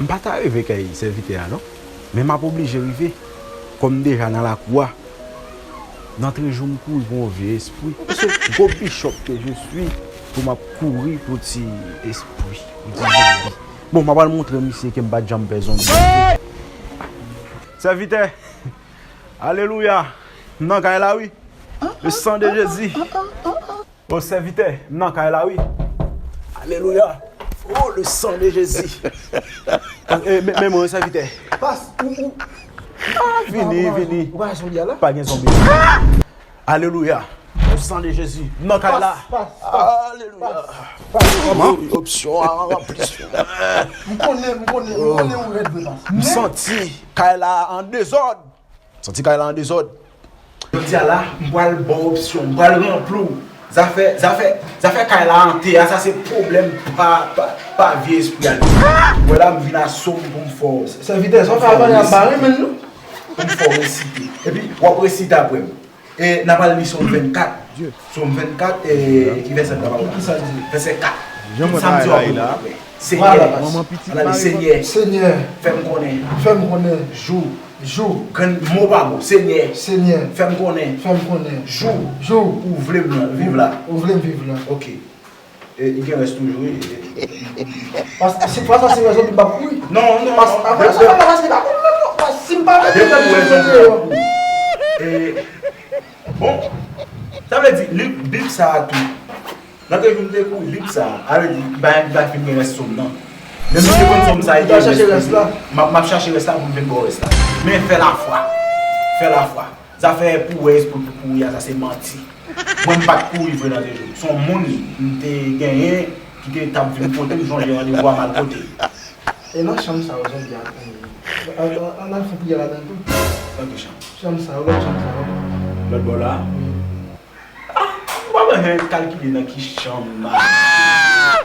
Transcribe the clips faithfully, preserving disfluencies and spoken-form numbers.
M pa ta rive kay sèvitè a non, men m ap oblije rive. Kòm m deja nan lakou a, nan trezou m kouri pou yon vye espri. Se gwo bichòp ke je suis pou m ap kouri pou ti espri, pou ti zonbi. Bon, m ap al montre misye ke m pa t janm pè zonbi. Sèvitè! Alelouya! M nan kay la wi! Le sang de Jésus! O sèvitè, m nan kay la wi! Alelouya! Oh, le sang de Jésus! Eh, men, men mwen, sèvitè. Pas, ou, ou. Ah, vini, vini. Ou pa zonbi a la? Pa gen zonbi. Alelouya! Le sang de Jésus! M nan kay la! Pas, pas, pas. Alelouya! Pas, pas. Opsyon a ranpli. M konnen, m konnen, m konnen ou rèd vre, pas. M santi kay la an dezòd. Santi kay la an dezòd. Jodi a la, m pral ba w opsyon, m pral ranpli w. Zafè, zafè, zafè kay la an tè a, sa se pwoblèm pa, pa, pa vye espri a li. Ou wè la, m vin a Sòm pou m fè w. Sèvitè, sa w fè avan y ap bare menm nou. Pou m fè w resite. Epi, w ap resite apre m. E n ap al li Sòm vennkat. Sòm vennkat, e, ki vèsè n ap al la? Ki sa l di? Vèsè kat. Tout sa m di w ap reponn apre. Senyè, Senyè, fè m konnen. Fè m konnen. Jou. Jou. Grenn mo pa mo. Senyè. Senyè. Fè m konnen. Fè m konnen. Jou. Jou. Ou vle m viv la. Ou vle m viv la. Ok. E, li gen rès toujou, wi. Pas, si fwa sa se rezon m p ap kouri. Non, non, non. Pas, apre sa, pa paske pa kouri, non, non. Pas, si m pa vle, depi m wè zòn nan kouri. E, bon, sa vle di, li, Bib sa a tou. Nan trezou m te kouri, Bib sa a, sa vle di, li pa, li pa fin gen rès Sòm nan. Men m te konn Sòm sa, li gen rès la. M ap, m ap chache rès la pou m vin ba w rès la. Men fè lafwa. Fè lafwa. Zafè pou wè espri pou kouri a, sa se manti. Mwen, m pa t kouri vre nan trezou. Se yon moun m te genyen ki te t ap vin kote m, sonje randevou a m al kote l. E nan chanm sa yo, zonbi a, an, an, an al fè priyè ladan l tou. Nan ki chanm? Chanm sa yo, lòt chanm sa yo. Lòt bò la? Wi. Ah, ou pa bezwen kalkile nan ki chanm nan.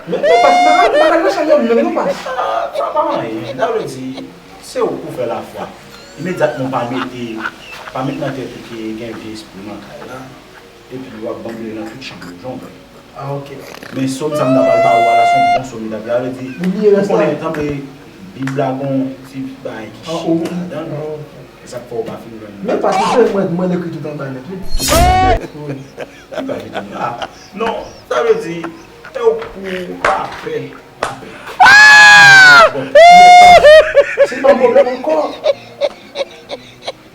Men non, pas, m pa ka, m pa ka nan chanm nan menm non, pas. Ah, sa pa anyen. Sa vle di, se ou k pou fè lafwa. Imedyatman, pa mete, pa met nan tèt ou ke gen vye espri nan kay la. Epi w ap banbile nan tout chanm yo, jan w vle. Ah, ok. Men sòm sa m ta pral ba ou a la, se yon bon sòm li t ap ye. Sa vle di, ou konnen, tanpri, Bib la gon ti bagay ki chita ladan l. Ah, ok. E sa k fè w pa fin jwenn. Men pa sou fè mwen, mwen ekri tout anba nèt, wi. Tout anba nèt. Wi. Li pa vin la. Non, sa vle di, e w pou pa pè, pa pè. Bon. Se pa yon pwoblèm ankò.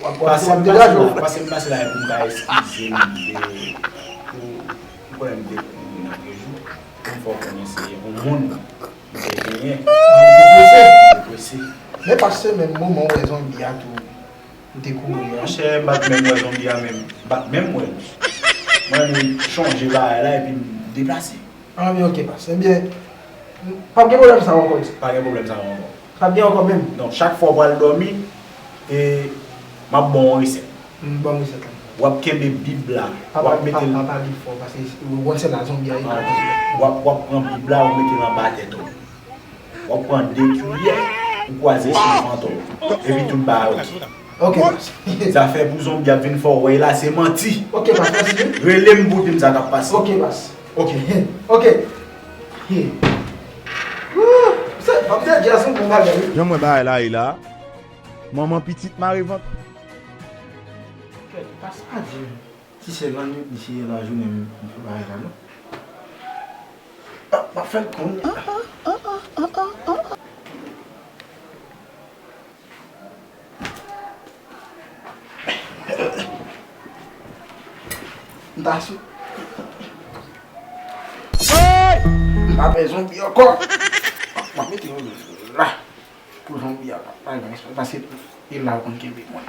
W ap, w ap, w ap degaje w. Pase m pase la pou m ka eskize m de, pou, m konnen m te kouri nan trezou. Pou m fè w konnen se yon moun m te genyen. Ou deprese? Deprese. Men pase menm moman w wè zonbi a tou, ou te kouri a. Monchè, m pa t menm wè zonbi a menm. M pa t menm wè l. Mwen, m chonje bagay la epi m deplase. Ah, men ok, pas. Ebyen, p ap gen pwoblèm sa ankò isit. Pa gen pwoblèm sa ankò. P ap gen ankò menm. Non, chak fwa w pral dòmi, e, m ap ba w yon resèt. M ban m resèt la. W ap kenbe Bib la. W ap mete l. Papa, papa, pale fò, paske w konn se la zonbi a ye. W ap, w ap pran Bib la, w ap mete l anba tèt ou. W ap pran de kiyè, ou kwaze sou vant ou. Epi tout bagay ok. Ok, pas. Zafè pou zonbi ap vin fè w wè la, se manti. Ok, pas, mèsi. Rele m pou w di m sa k ap pase. Ok, pas. Ok. Ok. Woo! Se, m ap te di a se yon bon bagay, wi. Jan m wè bagay la ye la, manman pitit mare vant. Kèt, pas pa di m. Si se lannwit, si se lajounen, m, m fè bagay la, non. Ah, m ap fè l kounye a. M ta sou. M pa pè zonbi ankò. M ap mete yon la. Pou zonbi a pa, pa gen respè. Paske e la yo konn kenbe mwen.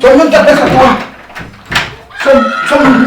Donk, nou tèt nan sa tou a. Son, son moun